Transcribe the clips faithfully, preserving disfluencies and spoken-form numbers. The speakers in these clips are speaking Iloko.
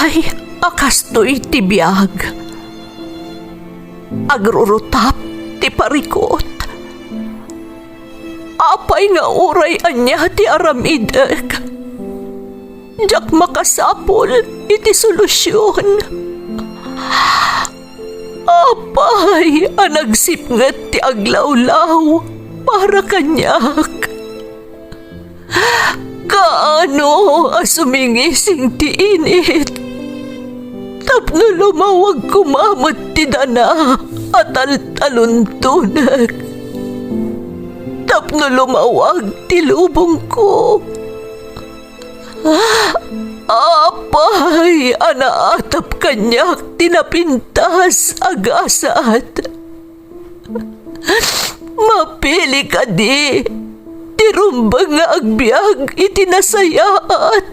Ay, a kastoy ti biag. Agrurutap ti parikut. Apay nga uray ania ti aramidek, diak makasapul iti solusion. Apay a nagsipnget ti aglawlaw para kaniak? Kaano a sumingising ti init tapno lumawag koma met ti dana a taltaluntonek, tapno lumawag ti lubongko? Apay a naatap kaniak ti napintas a gasat? Mapili kadi ti rumbeng nga agbiag iti nasayaat,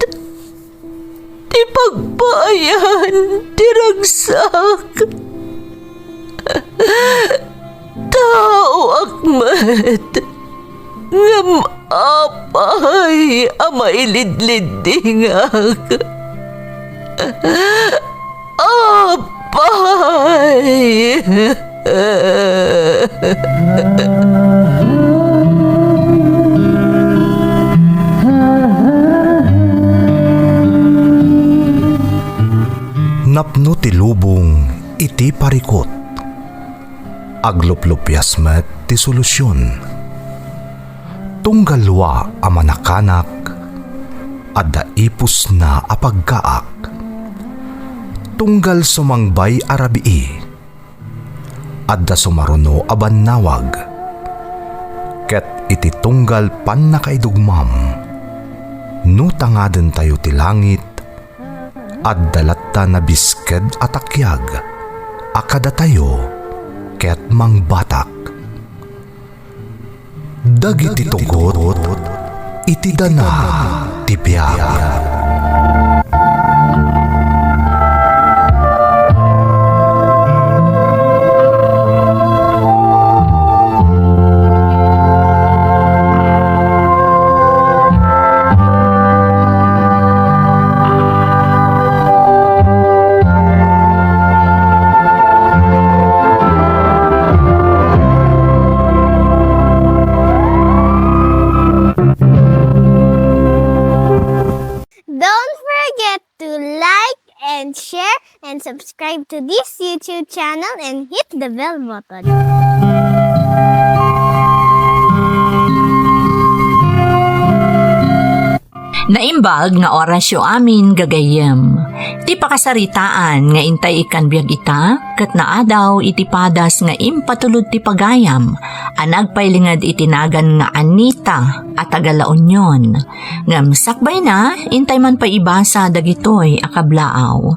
ti pagpaayan ti ragsak? Taoak met, ngem apay a mailidliddingak? Apay! Napno ti lubong iti parikut. Agluplupias met ti solusion. Tunggal dua a manakanak, adda ipusna a pagkaak. Tunggal sumangbay a rabii, adda sumaruno a bannawag. Ket iti tunggal pannakaidugmam, no tangadentayo ti langit, adda latta nabisked a takiag a kadatayo ket mangbatak. Dagiti tugot iti dana ti biag. Don't forget to like and share and subscribe to this YouTube channel and hit the bell button. Naimbag nga orasyo amin, gagayyem. Ti pakasaritaan nga intay ikkan biag ita, ket naadaw iti padas nga impatulod ti pagayam a nagpailinged iti nagan nga Anita a taga La Union. Ngem sakbayna, intay man pay ibasa dagitoy a kablaaw.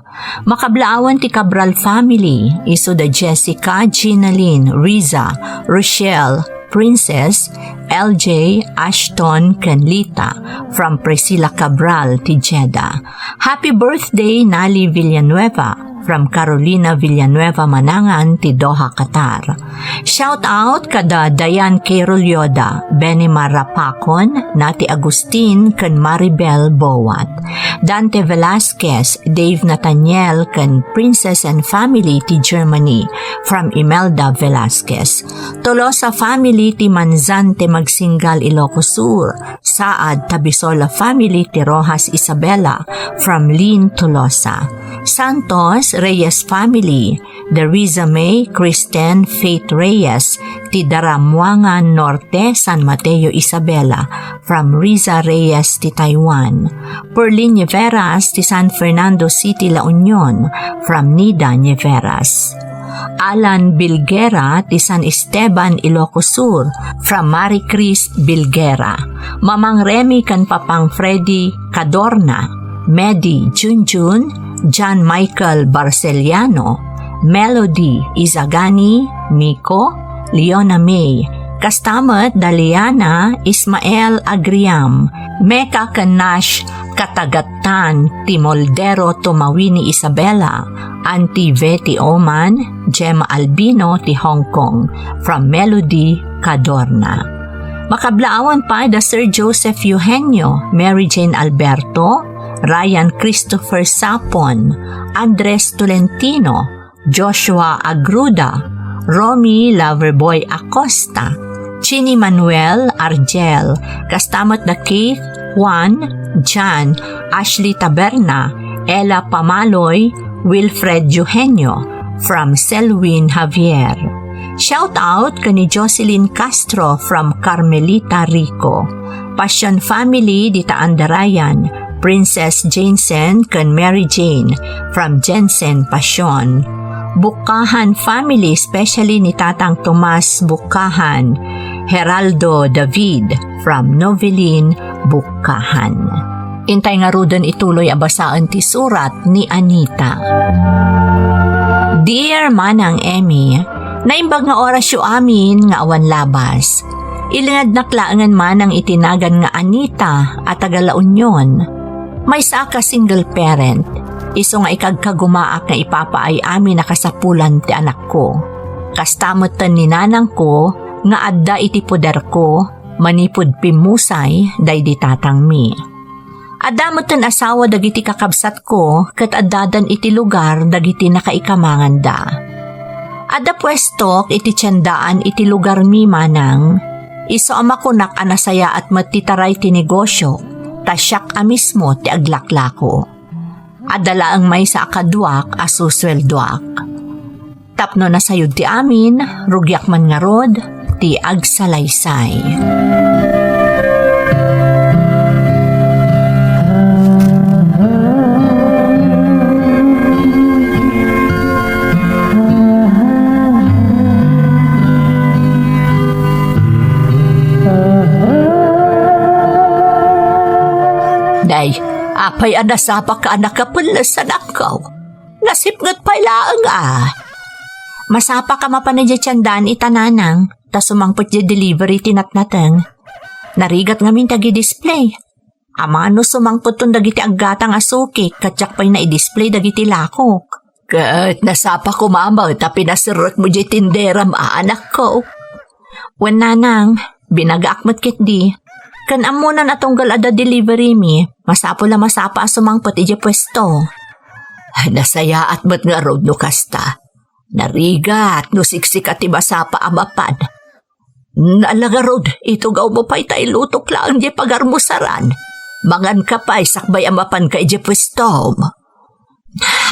Makablaawan ti Cabral family, isu da Jessica, Ginalyn, Riza, Rochelle, Princess, L J, Ashton, ken Lita, from Priscilla Cabral ti Jeddah. Happy birthday, Nali Villanueva, from Carolina Villanueva Manangan ti Doha, Qatar. Shout out kada Dayan Carol Yoda, Benny Marapakon, Nati Agustin, ken Maribel Boat. Dante Velasquez, Dave Nathaniel, ken Princess and family ti Germany, from Imelda Velasquez. Tolosa family ti Manzante Magsinggal, Ilocos Sur, Saad Tabisola family ti Rojas Isabela, from Lynn Tolosa. Santos Reyes family, the Riza May Kristen Faith Reyes ti Daramuangan Norte, San Mateo Isabela, from Riza Reyes ti Taiwan. Perlin Nieveras ti San Fernando City, La Union, from Nida Nieveras. Alan Bilguera ti San Esteban, Ilocos Sur, from Marie Chris Bilguera. Mamang Remy ken Papang Freddy Cadorna, Medi Junjun, John Michael Barceliano, Melody Izagani, Miko, Leona May, kasta met da Liana Ismael Agriam, Mecca ken Nash Katagattan ti Moldero Tumawini Isabela, Auntie Vetty Oman, Gemma Albino ti Hong Kong, from Melody Cadorna. Makablaawan pay da Sir Joseph Eugenio, Mary Jane Alberto, Ryan Christopher Sapon, Andres Tolentino, Joshua Agruda, Romy Loverboy Acosta, Chini Manuel Argel, kasta met da Keith, Juan, John, Ashley Taberna, Ella Pamaloy, Wilfred Eugenio, from Selwyn Javier. Shout out ken ni Jocelyn Castro from Carmelita Rico. Passion family dita Andarayan, Princess Jensen ken Mary Jane from Jensen Passion. Bukkahan family, especially ni Tatang Tomas Bukkahan, Heraldo David from Novelin Bukkahan. Intay ngaruden ituloy a basaen ti surat ni Anita. Dear Manang Emmy, naimbag nga orasyo amin nga awan labas. Ilingednak laengen manang iti nagan nga Anita a taga La Union. Maysaak a single parent, isu nga ikagkagumaak nga ipapaay amin a kasapulan ti anakko. Kasta metten ni nanangko nga adda iti poderko manipud pimmusay daydi tatangmi. Adda metten asawa dagiti kakabsatko ket addadan iti lugar dagiti nakaikamanganda. Adda puestok iti tiendaan iti lugarmi manang, isu a makunak a nasayaat met ti taray ti negosio, ta siak a mismo ti aglaklako. Adda laeng maysa a kaduak a susueldoak. Tapno nasayod ti amin, rugiak man ngarud ti agsalaysay. Day, apay a nasapaka a nakapelles a nakkaw? Nasipnget pay laeng a. Masapaka mapan idiay tiendaan ita nanang, ta sumangpet idiay delivery ti natnateng. Narigat ngamin ti agidisplay. Amano sumangpeton dagiti aggatang a sukik, ket diak pay naidisplay dagiti lakok. Ket nasapa koma met a pinaserrekmo diay tinderam a, anakko. Wen nanang, binagaak met ketdi. Ken ammonan a tunggal adda delivery mi, masapul a masapa a sumangpet idiay puesto. Nasayaat met ngarud no kasta. Narigat no siksika ti masapa a mapan. Ala ngarud, itugawmo pay ta ilutok laeng diay pagarmusaran. Manganka pay sakbay a mapanka idiay puestom.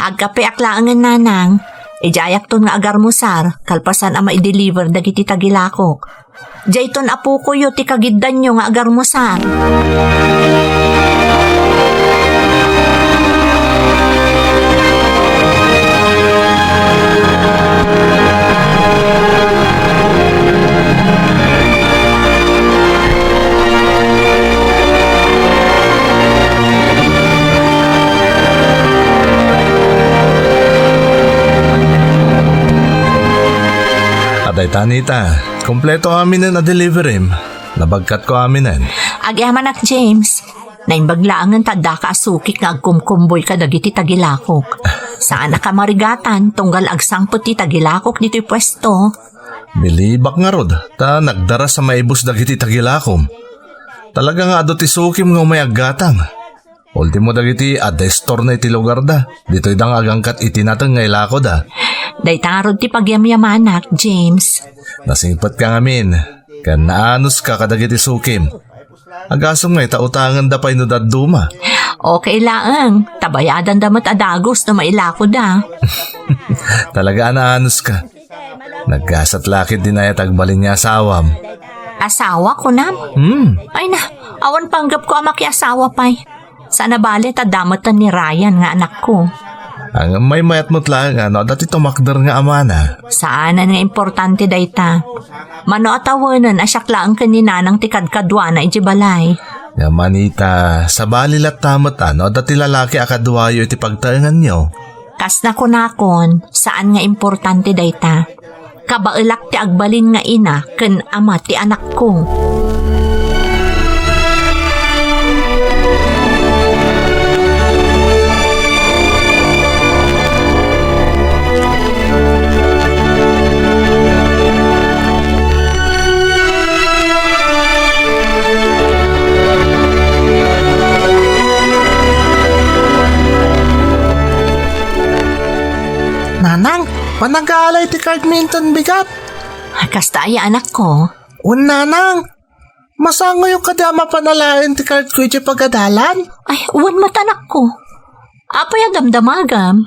Agkapeak laengen, nanang. Idiayakton nga agarmusar, kalpasan a maideliver dagiti tagilakok. Diayton a pukoyo ti kagiddanyo nga agarmusar. Adayta, Anita, kompleto aminen a deliverim. Nabagkatko aminen. Agyamanak, James. Naimbag laengen ta addaka a sukik nga agkumkumboy kadagiti tagilakok. Saanaka marigatan tunggal agsangpet ti tagilakok ditoy puesto. Bilibak ngarud, ta nagdaras a maibus dagiti tagilakom. Talaga nga adu ti sukim nga umay aggatang. Ultimo dagiti adda istorna iti lugarda. Ditoyda nga agangkat iti nateng nga ilakoda. Dayta ngarud ti pagyamyamanak, James. Nasingpetka ngamin, ken naanuska kadagiti sukim. Agasem nga ita utangenda pay no dadduma. Okay laeng, ta bayadanda met a dagus no mailakoda. Talaga a naanuska. Naggasat la ketdi aya ti agbalin nga asawam. Asawa, kunam? Hmm. Ay na, awan panggepko a makiasawa pay. Saan a bale ta adda metten ni Ryan nga anakko. Ngem maymayat met laeng a no adda ti tumakder nga amana. Saanen nga importante dayta. Mano a tawenen a siak laeng ken ni nanang ti kadkaduana idiay balay. Ngem Anita, sabali latta met a no adda ti lalaki a kaduayo iti pagtaenganyo. Kas nakunakon, saan nga importante dayta. Kabaelak ti agbalin nga ina ken ama ti anakko. Panagaalay ti card mi inton bigat. Kasta aya, anakko. Wen, nanang, masangoyo kadi a mapan alaen ti cardko idiay pagadalan? Ay, wen met, anakko. Apay a damdamagam?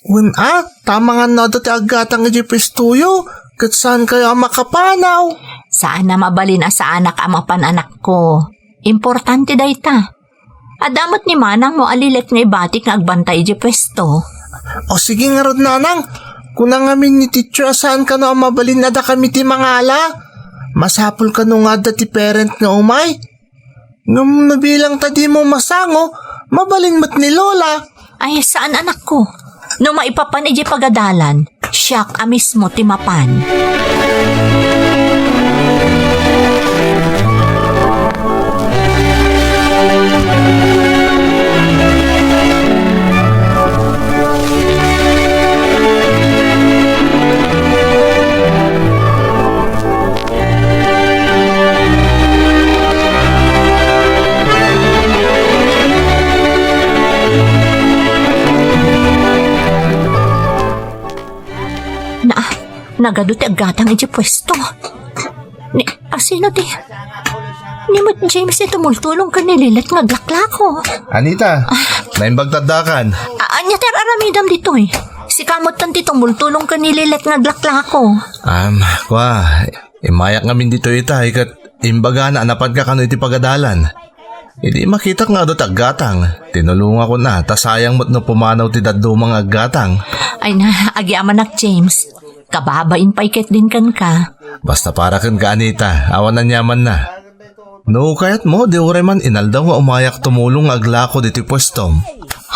Wen a, ta amangan no adda ti aggatang idiay puestoyo, ket saankayo a makapanaw. Saan a mabalin a saanak a mapan, anakko. Importante dayta. Adda met ni manangmo a lilet nga ibatik nga agbantay idiay puesto. O sige ngarud, nanang, kuna ngamin ni teacher a saan kano a mabalin a dakami ti mangala. Masapul kano nga adda ti parent nga umay. Ngem no bilang ta dimo masango, mabalin met ni Lola. Ay, saan, anakko. No maipapan idiay pagadalan, siak a mismo ti mapan. Na, nagadu ti aggatang idiay puesto. Ni, asino ti, ni met James ti tumultulong ken ni Lilet nga aglaklako. Anita, naimbag ta addakan. A-, ania ti ar-aramidam ditoy? Sika met ti tumultulong ken ni Lilet nga aglaklako. Am, kua, immayak ngamin ditoy itay ket imbagana a napanka kano iti pagadalan. Idi makitak nga adu ti aggatang, tinulongakon a, ta sayang met no pumanaw ti dadduma nga aggatang. Ay na, agyamanak, James. Kababain pay ketdin kenka. Basta para kenka, Anita, awan aniamanna. No kayatmo, di uray man inaldaw nga umayak tumulong nga aglako ditoy puestom.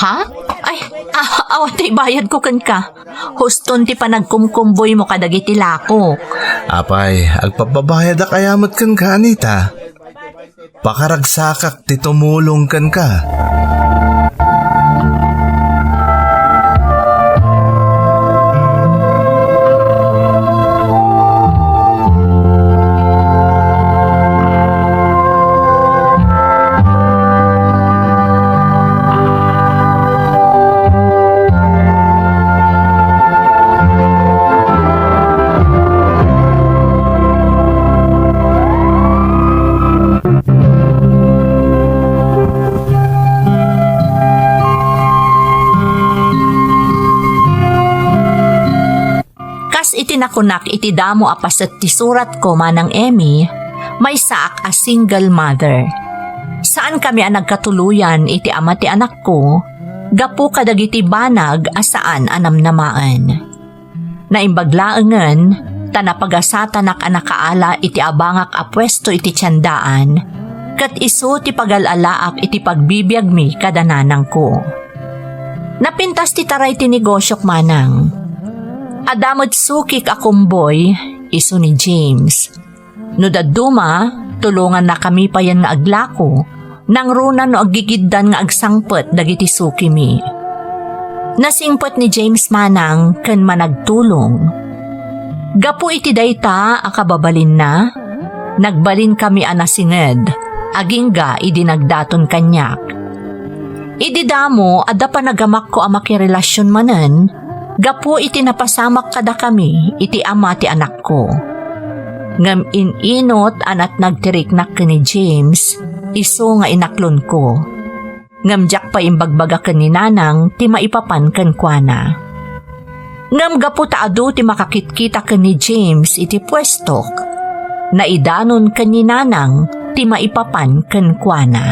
Ha? Ay, a-, awan ti ibayadko kenka. Huston ti panagkumkumboymo kadagiti lakok. Apay, agpabbabayadak aya met kenka, Anita. Pakaragsakak ti tumulong kenka. Kas iti nakunak iti damo a paset ti suratko, Manang Emmy, maysaak a single mother. Saankami a nagkatuloyan iti ama ti anakko gapu kadagiti banag a saan a namnamaen. Naimbag laengen ta napagasatanak a nakaala iti abangak a puesto iti tiendaan, ket isu ti pagal-alaak iti pagbibiagmi kada nanangko. Napintas ti taray ti negosiok, Manang. Adda met sukik a kumboy, isu ni James. No dadduma, tulongannakami payen nga aglako, nangruna no aggigiddan nga agsangpet dagiti sukimi. Nasingpet ni James, Manang, ken managtulong. Gapu iti dayta a kababalinna, nagbalinkami a nasinged, agingga idi nagdaton kaniak. Idi damo, adda panagamakko a makirelasion manen gapu iti napasamak kadakami iti ama ti anakko. Ngem in-inot a natnag ti riknak ken ni James, isu nga inaklonko. Ngem diak pay imbagbaga ken ni Nanang ti maipapan kenkuana. Ngem gapu ta adu ti makakitkita ken ni James iti puestok, naidanon ken ni Nanang ti maipapan kenkuana.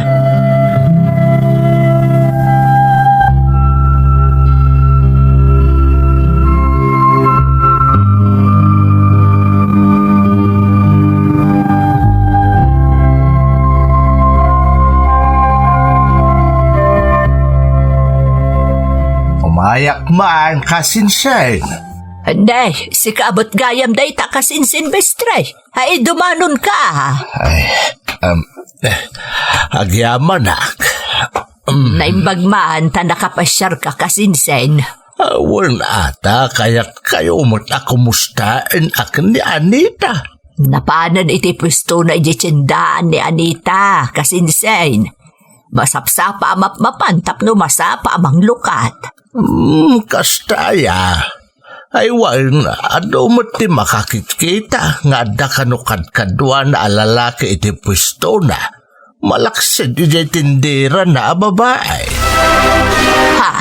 Umayak man, kasinsen. Nay, sika met gayam dayta, kasinsen, mestre. Ay, dumanonka. Ay, um, eh, agyamanak. Um, naimbag man ta nakapasiarka, kasinsen. Awan ata, kayatkayo met a kumustaen ak ni Anita. Napanen iti puestona idiay tiendaan ni Anita, kasinsen. Masapsapa a mapmapan tapno masapa a manglukat. Hmm, kasta aya. Ay wen, adu met ti makakitkita nga adda kano kadkaduana a lalaki iti puestona, malaksid idiay tinderana a babai. Ha?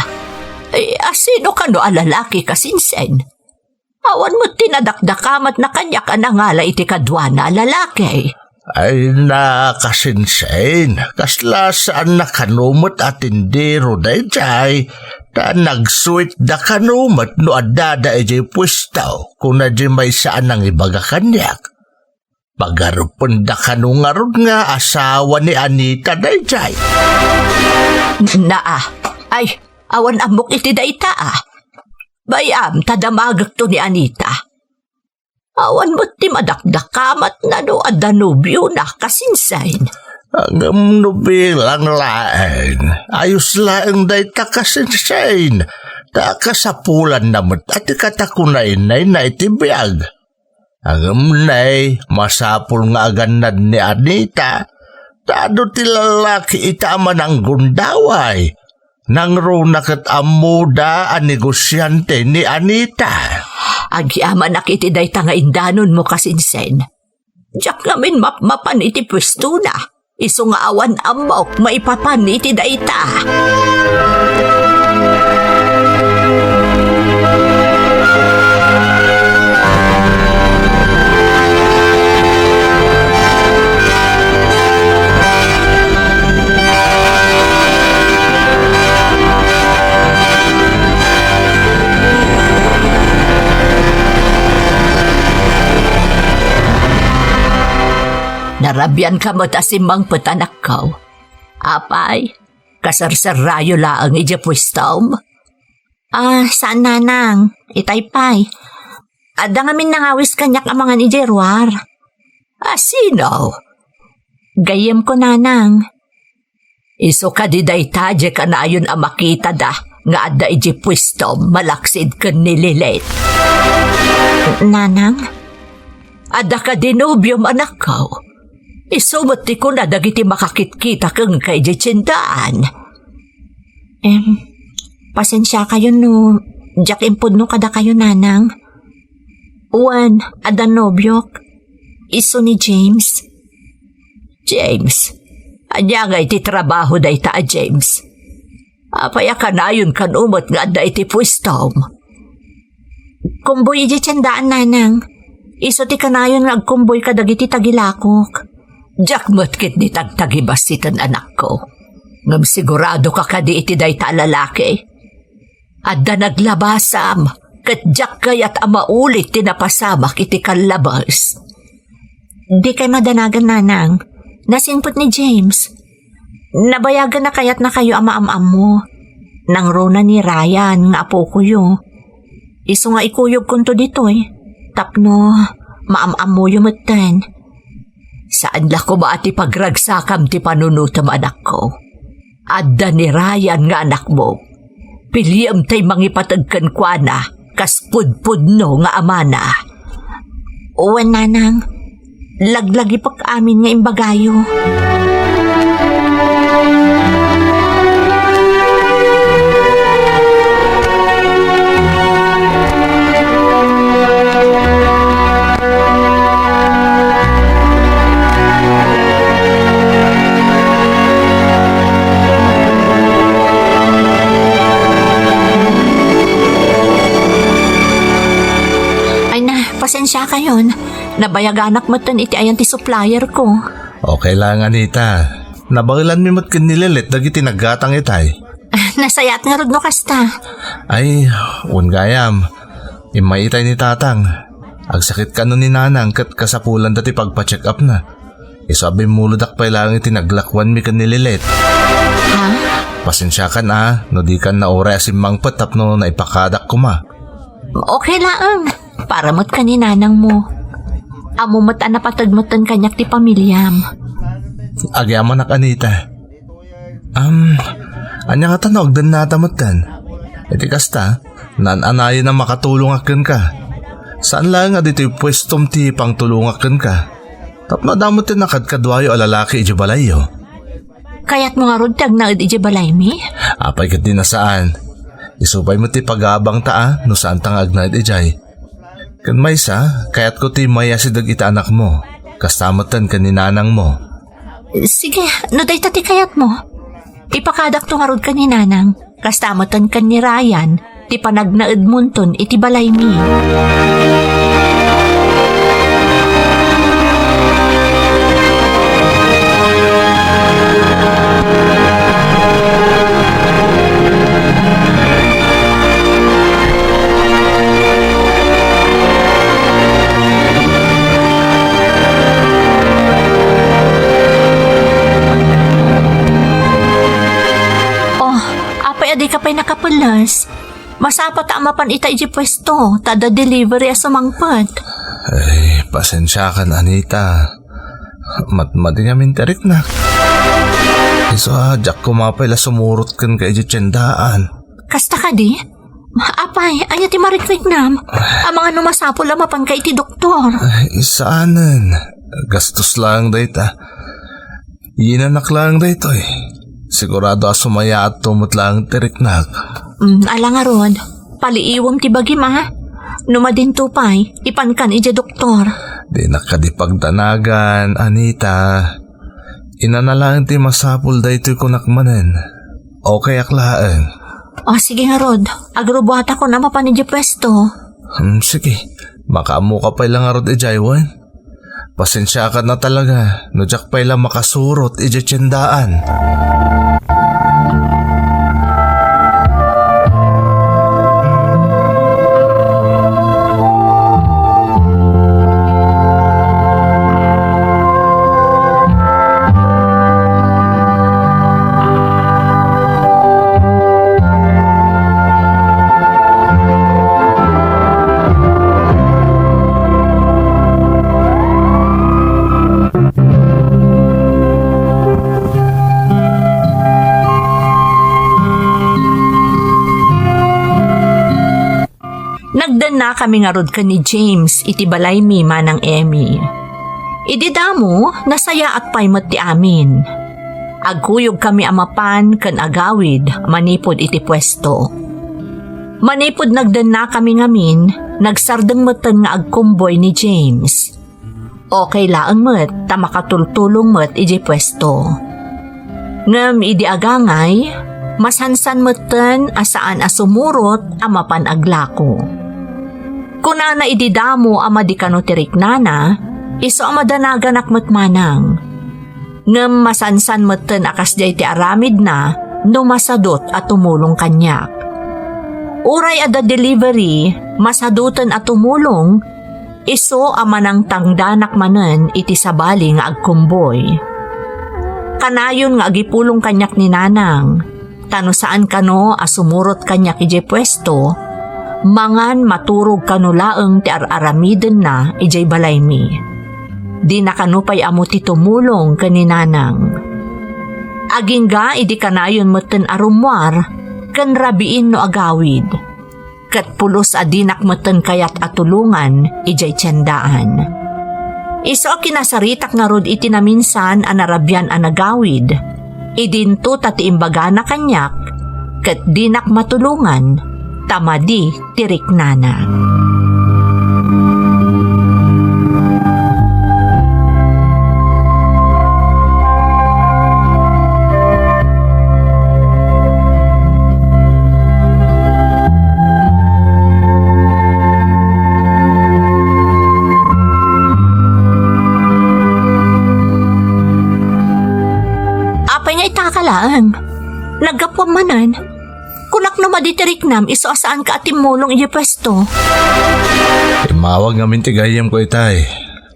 Ay, asino kano a lalaki, kasinsen? Awan met ti nadakdakamatna kaniak a nangala iti kaduana a lalaki. Ay, nakasinsen, kasla saanna kano met a tindero daydiay, ta nagsuitda kano met no addada idiay puesto, kuna di maysa a nangibaga kaniak. Pagarupenda kano ngarud nga asawa ni Anita daydiay. Naa, ay, awan ammok iti dayta, a. Bay-am ta damagekto ni Anita. Awan met ti madakdakamatna no adda nobiona, kasinsen. Ngem no bilang laeng, ayos laeng dayta, kasinsen. Ta kasapulanna met a ti katakunaynayna iti biag. Ngem nay, masapul nga agannad ni Anita, ta adu ti lalaki ita a mananggundaway. Nangruna ket ammoda a negosiante ni Anita. Agyamanak iti dayta nga indanonmo, kasinsen. Diak ngamin mapmapan iti puestona. Isu nga awan ammok maipapan iti dayta. Narabianka met a simmangpet, anakko. Apay, kaserserrayo laeng idiay puestom? Ah, saan, nanang. Itay pay. Adda ngamin nangawis kaniak a mangan idiay ruar. Ah, sino? Gayyemko, nanang. Isu kadi dayta diay kanayon a makitada nga adda idiay puestom malaksid ken ni Lilet? Nanang? Adda kadi nobiom, anakko? Isu met ti kuna dagiti makakitkita kenka idiay tiendaan. Em, pasensiakayo no diak impudno kadakayo, nanang. Wen, adda nobiok. Isu ni James. James? Ania ngay ti trabaho dayta a James? Apay a kanayon kano met nga adda iti puestom? Kumboy idiay tiendaan, nanang. Isu ti kanayon nga agkumboy kadagiti tagilakok. Diak met ketdi tagtagibassiten, anakko. Ngem siguradoka kadi iti dayta a lalaki? Adda naglabasam, ket diak kayat a maulit ti napasamak iti kallabes. Dikay madanagan, nanang. Nasingpet ni James. Nabayagan a kayatnakayo a maam-ammo. Nangruna ni Ryan nga apokoyo. Isu nga ikuyogkonto ditoy tapno maam-ammoyo metten. Saan la koma a ti pagragsakam ti panunotem, anakko. Adda ni Ryan nga anakmo. Piliem tay mangipateg kenkuana kas pudpudno nga amana. Wen, nanang, laglagipek amin nga imbagayo. Ay na, pasensiakayon. Nabayaganak metten iti ayan ti supplier ko. Okay lang, Anita. Nabaelanmi met ken ni Lilet dagiti naggatang itay. Nasayaat ngarud no kasta. Ay, wen gayam. Immay itay ni Tatang. Agsakit kano ni Nanang ket kasapulanda ti pagpa-check-upna. Isu a bimmulodak pay laeng iti naglakuanmi ken ni Lilet. Ha? Pasensiakan a, no dikan nauray a simmangpet tapno naipakadak koma. Okay laeng. Para met ken ni nanangmo. Ammo met a napateg metten kaniak ti pamiliam. Agyamanak, Anita. Am, ania ngata no agdennata metten? Iti kasta, naan-anayen a makatulongak kenka. Saan laeng a ditoy puestom ti pangtulongak kenka. Tapno adda met ti nakadkaduayo a lalaki idiay balayyo. Kayatmo ngarud ti agnaed idiay balaymi? Apay ket di nasaan. Isu pay met ti pagabangta a no saanta nga agnaed idiay. Ken maysa, kayatko ti mayasideg iti anakmo. Kasta metten ken ni nanangmo. Sige, no dayta ti kayatmo. Ipakadakto ngarud ken ni nanang. Kasta metten ken ni Ryan, ti panagnaedmonton iti balaymi. Oh, apay a dika pay nakapeles? Masapata a mapan ita idiay puesto, ta adda delivery a sumangpet. Ay, pasensiakan, Anita. Matmadi ngamin ti riknak. Isu a, diak koma pay la sumurot kenka idiay tiendaan. Kasta kadi? Apay, ania ti marikriknam? Amangan no masapul a mapanka iti doktor. Ay, saanen. Gastos lang dayta. Inanak lang daytoy. Sigurado a sumayaatto met lang ti riknak. Mm, ala ngarud, paliiwem ti bagim a. No madinto pay, ipankan idiay doktor. Dinak kadi pagdanagan, Anita. Inana laeng ti masapul daytoy kunak manen. Okay ak laeng. O, sige ngarud. Agrubuatakon a mapan idiay puesto. Hmm, sige. Makaammoka pay la ngarud idiay wen? Pasensiakan a talaga no diak pay la makasurot idiay tiendaan. Nagdannakami ngarud ken ni James iti balaymi, Manang Emmy. Idi damo, nasayaat pay met ti amin. Agkuyogkami a mapan ken agawid manipud iti puesto. Manipud nagdannakami ngamin, nagsardeng metten nga agkumboy ni James. Okay laeng met ta makatultulong met idiay puesto. Ngem idi agangay, masansan metten a saan a sumurot a mapan aglako. Kunana idi damo a madi kano ti riknana, isu a madanaganak met manang. Ngem masansan metten a kasdiay ti aramidna no masadut a tumulong kaniak. Uray adda delivery, masaduten a tumulong, isu a manangtangdanak manen iti sabali nga agkumboy. Kanayon nga agipulong kaniak ni Nanang, ta no saan kano a sumurot kaniak idiay puesto, mangan maturog kano laeng ti ar-aramidenna idiay balaymi. Dina kano pay ammo ti tumulong ken ni Nanang. Agingga idi kanayon metten a rummuar ken rabiin no agawid. Ket pulos a dinak metten kayat a tulongan idiay tiendaan. Isu a kinasaritak ngarud iti naminsan a narabian a nagawid, idinto ta ti imbagana kaniak, ket dinak matulongan ta madi ti riknana. Apay nga itaka laeng? Naggapuam manen? Kunak no madi ti riknam, isu a saanka a timmulong idiay puesto. Immawag ngamin ti gayyemko itay.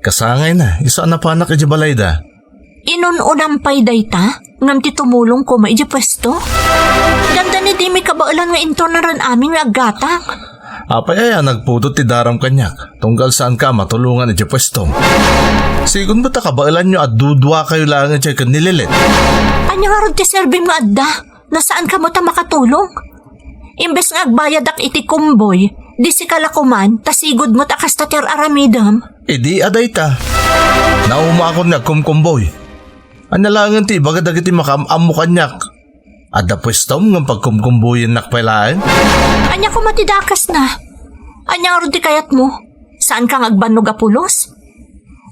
Kasangayna, isu a napanak idiay balayda. Inun-unam pay dayta, ngem ti tumulong koma idiay puesto? Dandani dimi kabaelan nga intonaran amin nga aggatang. Apay aya nagpudot ti daram kaniak, tunggal saanka a matulongan idiay puestom? Sigud met ta kabaelanyo a duduakayo laeng idiay ken ni Lilet. Ania ngarud ti serbim nga adda? No saanka met a makatulong? Imbes nga agbayadak iti kumboy, di sika la koman, ta sigud met a kasta ti ar-aramidem. Idi a dayta, naumaakon nga agkumkumboy. Ania laengen ti ibaga dagiti makaam-ammo kaniak? Adda puestom ngem pagkumkumbuyennak pay laeng? Ania koma ti dakesna? Ania ngarud ti kayatmo? Saanka nga agbannog a pulos?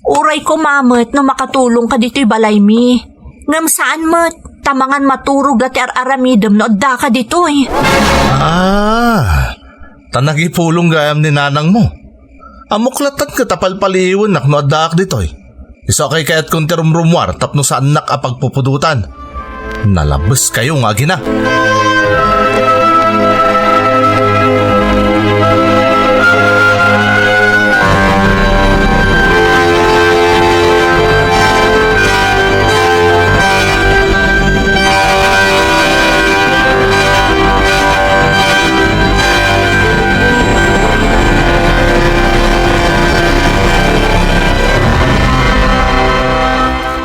Uray koma met no makatulongka ditoy balaymi. Ngem saan met, ta mangan maturog la ti ar-aramidem no addaka ditoy. Ah, ta nagipulong gayam ni nanangmo. Ammok latta ket a palpaliiwennak no addaak ditoy. Isu a kaykayatko ti rumrumuar tapno saannak a pagpupudotan. Nalabeskayo nga agina.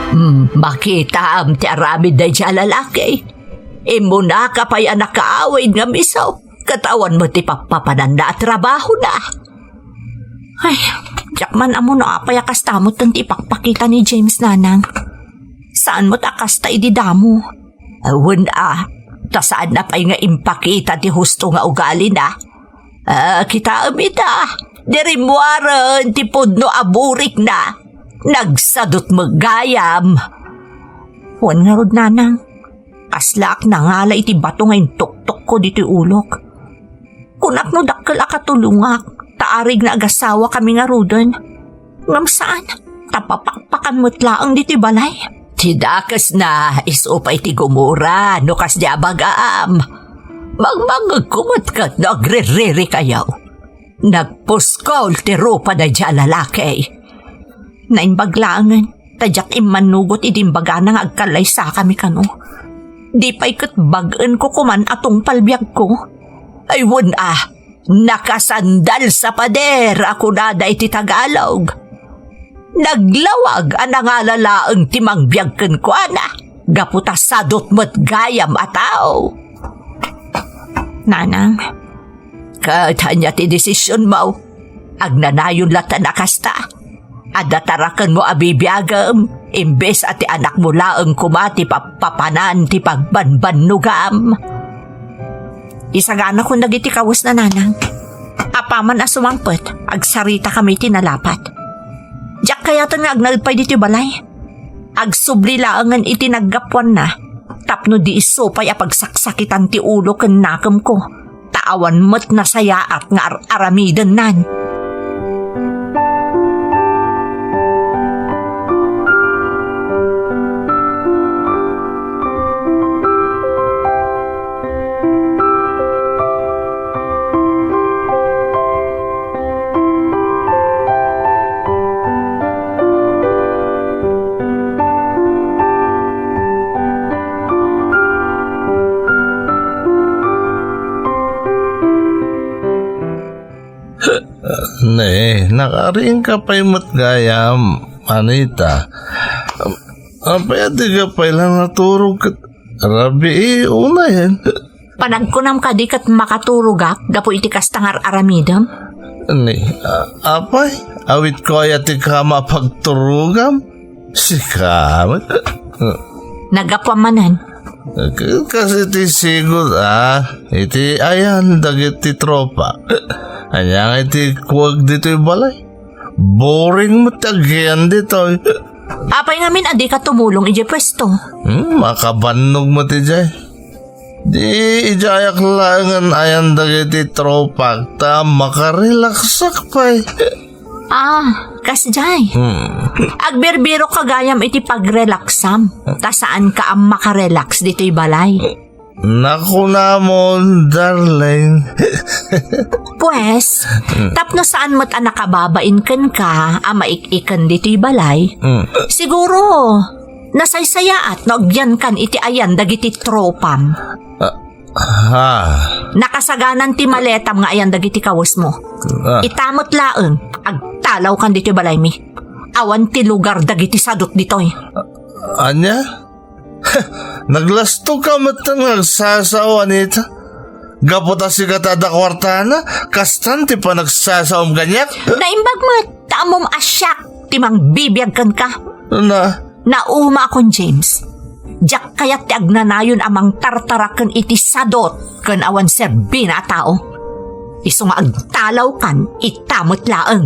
Hmm, makitaam ti aramid daydiay a lalaki. Immunaka pay a nakaawid ngem isu, ket awan met ti pappapananna a trabahona. Ay, diak man ammo no apay a kasta met ti ipakpakita ni James, nanang. Saan met a kasta idi damo. Wen a, ta saanna pay nga impakita ti husto nga ugalina. Ah, kitaem ita, di rimmuaren ti pudno a burikna. Nagsadut met gayam. Wen ngarud, nanang, kaslaak nangala iti bato nga intuktokko ditoy ulok. Kunak no dakkel a katulongak, ta arig nga agasawakami ngaruden. Ngem saan, ta papakpakan met laeng ditoy balay. Ti dakesna, isu pay ti gumura, no kasdi a bagam. Mangmangegko met ket no agririkayo. Nagpuskol ti rupa daydiay a lalaki. Naimbag laengen, ta diak immannugot idi imbagana nga agkallaysakami kano. Di pay ket bag-enko koman a tungpal biagko. Ay wen a, nakasandal sa pader a kunada iti Tagalog. Naglawag a nangala laeng ti mangbiag kenkuana, gapu ta sadut met gayam a tao. Nanang, ket ania ti desisionmo? Agnanayon latta a kasta. Adda tarakenmo a bibiagem, imbes a ti anakmo laeng koma ti pappapanan ti pagbanbannogam. Isaganakon dagiti kawesna, nanang. Apaman a sumangpet, agsaritakami iti nalapat. Diak kayaten nga agnaed pay ditoy balay. Agsubli laengen iti naggapuanna, tapno di isu pay a pagsaksakitan ti ulo ken nakemko, ta awan met nasayaat nga ar-aramidennan. Ne, nakariingka pay met gayam, Anita. Apay a dika pay la naturog ket rabii unayen? Panagkunam kadi ket makaturogak gapu iti kasta nga ar-aramidem? Ne, a-, apay, awitko aya ti kama a pagturogam? Sika met. Naggapuam manen. Kas iti sigud a, iti ayan dagiti tropa. Ania nga iti kuwag ditoy balay? Boring met ti agian ditoy. Apay ngamin a dika tumulong idiay puesto? Hmm, makabannog met idiay. Di idiayak laengen ayan dagiti tropak ta makarelaksak pay. Ah, kasdiay. Hmm. Agbirbirok ka gayam iti pagrelaksam, ta saanka a makarelax ditoy balay. Nakunamon, darling. Pues, hmm, tapno saan met a nakababain kenka a maik-iken ditoy balay, hmm, siguro, nasaysayaat no agyankan iti ayan dagiti tropam. Ah, ha. Nakasaganan ti maletam nga ayan dagiti kawesmo. Ah. Ita met laeng, agtalawkan ditoy balaymi. Awan ti lugar dagiti sadut ditoy. Ania? Naglastogka metten nga agsasao, Anita. Gapu ta sika ti adda kuartana, kastan ti panagsasaom kaniak? Naimbag met, ta ammom a siak ti mangbibiag kenka. Na? Naumaakon, James. Diak kayat ti agnanayon a mangtartaraken iti sadot ken awan serbina a tao. Isu nga agtalawkan ita met laeng.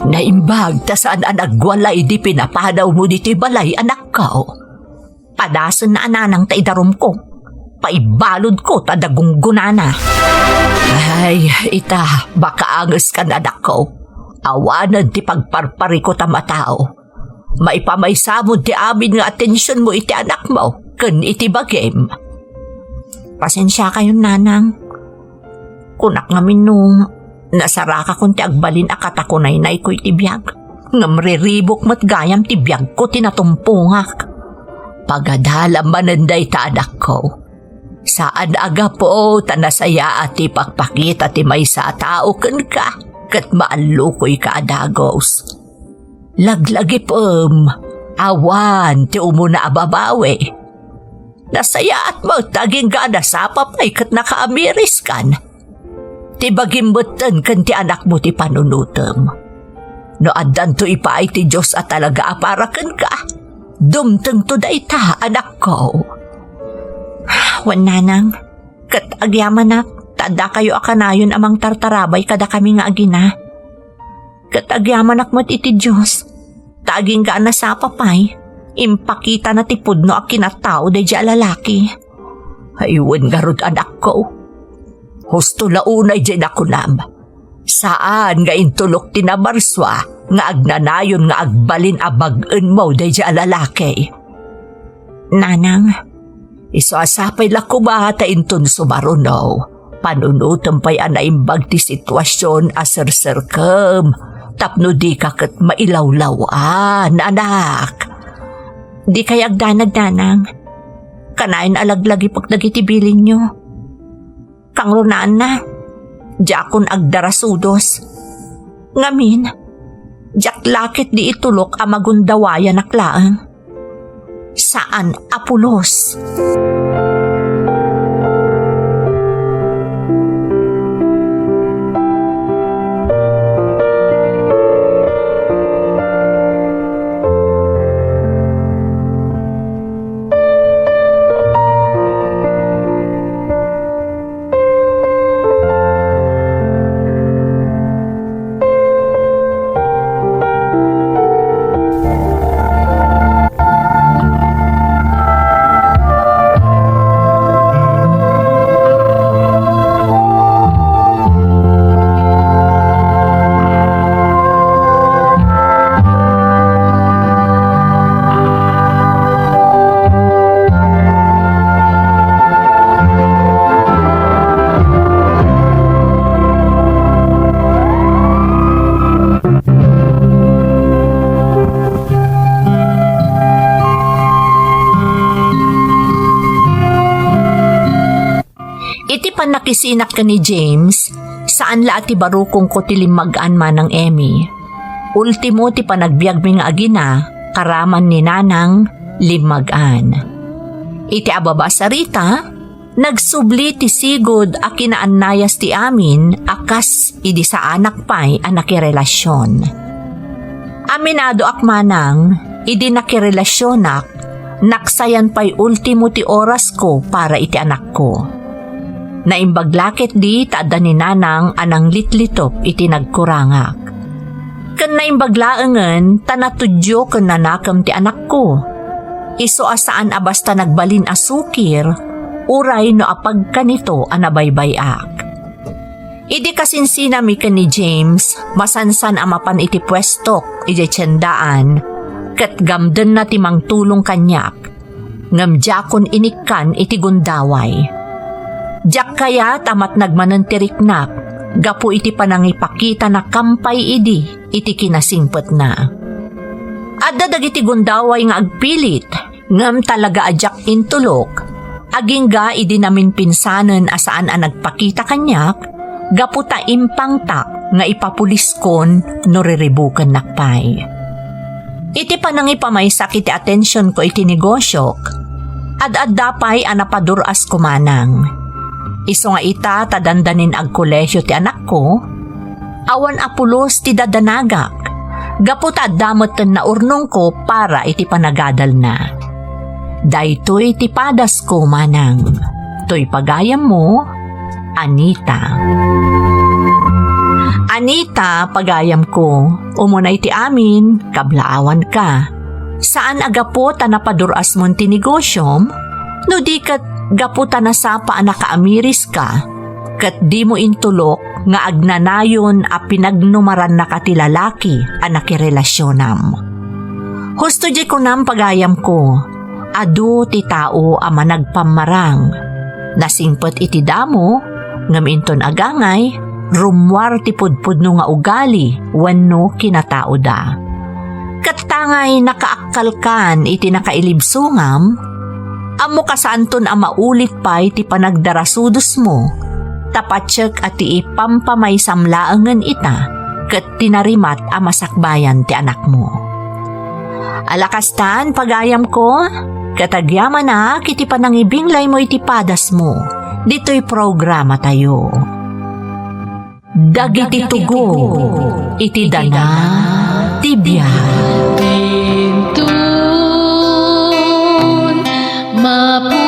Naimbag ta saan a nagwalay di pinapadawmo ditoy balay, anakko. Padasenna a nanang ta idarumko. Paibaludko ta dagunggonana. Ay, ita, makaangeskan, anakko. Awanen ti pagparparikut a matao. Maipamaysamon ti amin nga atensionmo iti anakmo ken iti bagim. Pasensiakayon, nanang. Kunak ngamin no nasarakakon ti agbalin a katakunaynayko iti biag. Ngem riribuk met gayam ti biagko ti natumpongak. Pagadalam manen dayta, anakko. Saan a gapu ta nasayaat ti ipakpakita ti maysa a tao kenka ket maallukoyka a dagus. Laglagipem, awan ti umuna a babawi. Nasayaat met ta agingga a nasapa pay ket nakaamiriskan. Ti bagim metten ken ti anakmo ti panunotem. No addanto ipaay ti Dios a talaga a para kenka, dumtengto dayta, anakko. Wen, nanang, ket agyamanak ta addakayo a kanayon a mangtartarabay kadakami nga agina. Ket agyamanak met iti Dios, ta agingga a nasapa pay, impakitana ti pudno a kinatao daydiay a lalaki. Ay, wen ngarud, anakko. Husto la unay diay nakunam. Saan nga intulok ti namarsua nga agnanayon nga agbalin a bag-enmo daydiay a lalaki. Nanang, isu a sapay la koma ta inton sumaruno, panunotem pay a naimbag ti situasion a serserkem tapno dika ket mailawlaw-an, anak. Dikay agdanag, nanang. Kanayon a laglagipek dagiti bilinyo. Kangrunaanna, diakon agdarasudos. Ngamin, diak la ketdi itulok a magundawayanak laeng. Saan a pulos. Iti pannakisinak ken ni James, saan la a ti barukongko ti limmag-an, Manang Emmy. Ultimo ti panagbiagmi nga agina, karaman ni Nanang limmag-an. Iti ababa a sarita, nagsubli ti sigud a kinaannayas ti amin a kas idi saanak pay a nakirelasion. Aminadoak, Manang, idi nakirelasionak, naksayan pay ultimo ti orasko para iti anakko. Naimbag la ketdi ta adda ni Nanang a nanglitlitop iti nagkurangak. Ken naimbag laengen ta natudyo ken nanakem ti anakko. Isu a saan a basta nagbalin a sukir, uray no apagkanito a nabaybay-ak. Idi kasinsinami ken ni James, masansan a mapan iti puestok idiay tiendaan, ket gamdenna ti mangtulong kaniak, ngem diakon inikkan iti gundaway. Diak kayat a matnag manen ti riknak gapu iti panangipakitana kampay idi iti kinasingpetna. Adda dagiti gundaway nga agpilit, ngem talaga a diak intulok, agingga idi naminpinsanen a saan a nagpakita kaniak, gapu ta impangtak nga ipapuliskon no riribukennak pay. Iti panangipamaysak iti atensionko iti negosiok, ad-adda pay a napadur-asko manang. Isu nga ita ta dandanin agkolehio ti anakko, awan a pulos ti dadanagak, gapu ta adda metten naurnongko para iti panagadalna. Daytoy ti padasko manang. Toy pagayammo, Anita. Anita, pagayamko, umuna iti amin, kablaawanka. Saan a gapu ta napadur-asmon ti negosiom, no di ket gapu ta nasapa a nakaamiriska, ket dimo intulok nga agnanayon a pinagnumarannaka ti lalaki a nakirelasionam. Husto diay kunam, pagayamko, adu ti tao a managpammarang. Nasingpet iti damo, ngem inton agangay, rummuar ti pudpudno nga ugali wenno kinataoda. Ket tangay nakaakkalkan iti nakailibsongam, ammo kasaanton a maulit pay ti panagdarasudosmo, ta patiek a ti ipampamaysam laengen ita ket ti narimat a masakbayan ti anakmo. Ala kastan, pagayamko, ket agyamanak iti panangibinglaymo iti padasmo ditoy programatayo. Dagiti tugot iti dana ti biag. Inton mapu-